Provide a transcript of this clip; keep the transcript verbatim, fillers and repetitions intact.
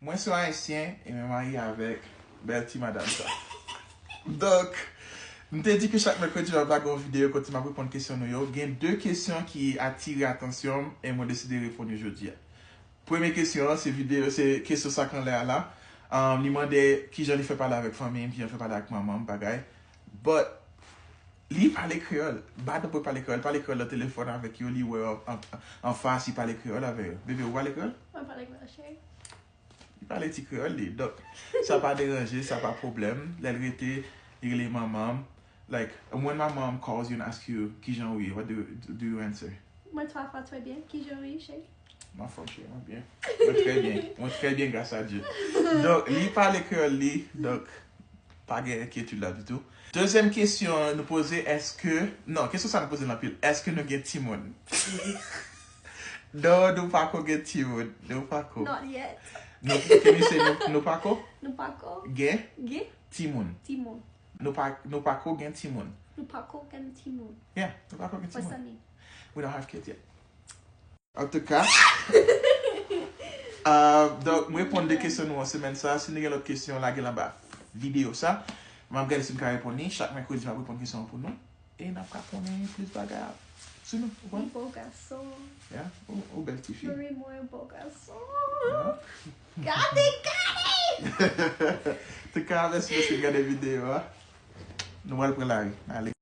Mwen se yon Ayisyen e mwen marye avèk bèl ti madanm sa. Donk, m te di ke chak mèkredi m ap lage yon videyo kote m ap reponn kesyon nou yo. Gen de kesyon ki atire atansyon m e mwen deside reponn yo jodi a. Premye kesyon an, se videyo, se kesyon sa k anlè a la. Um, li mande kijan li fè pale avèk fanmi m, kijan l fè pale ak manman m, bagay. But, li pale kreyòl. Madanm mwen pale kreyòl, pale kreyòl nan telefòn avèk yo, li wè yo an, an, anfas, li pale kreyòl avè yo. Bebe, ou pale kreyòl? Mwen pale kreyòl, cheri. Li pale ti kreyòl, li. Donk, sa pa deranje, sa pa pwoblèm. Lè l rete, li rele manman m. Like, when my mom calls you and asks you, kijan ou ye, what do, do you answer? Mwen twa fwa trè byen. Kijan ou ye, cheri? Ma femme chérie, mwen byen. Mwen trè byen. Mwen trè byen, grâce à Dieu. Donk, li pale kreyòl li, donk, pa gen enkyetid la ditou. Dezyèm kesyon nou poze, èske, non, kesyon sa nou poze l anpil, èske nou gen timoun? Non, nou pako gen timoun. Nou pako. Not yet. Nou, can you say nou, nou pako? Nou pako. Gen? Gen? Timoun. Timoun. Nou pa, nou pako gen timoun. Nou pako gen timoun. Yeah, nou pako gen timoun. What's that mean? We don't have kids yet. Antouka, uh, donk, mwen reponn de kesyon nou an semèn sa. Si nou gen lòt kesyon, lage l anba videyo sa. M ap gade si m ka reponn li. Chak mèkredi, m ap reponn kesyon an pou nou. E n ap ka konnen plis bagay sou nou. Ou konprann? Li bo gason. Yeah, ou, ou bèl tifi. Mari mwen bo gason. Yeah. Gade, gade! Antouka, mèsi paske w gade videyo a. Nou pral pran lari. Ale.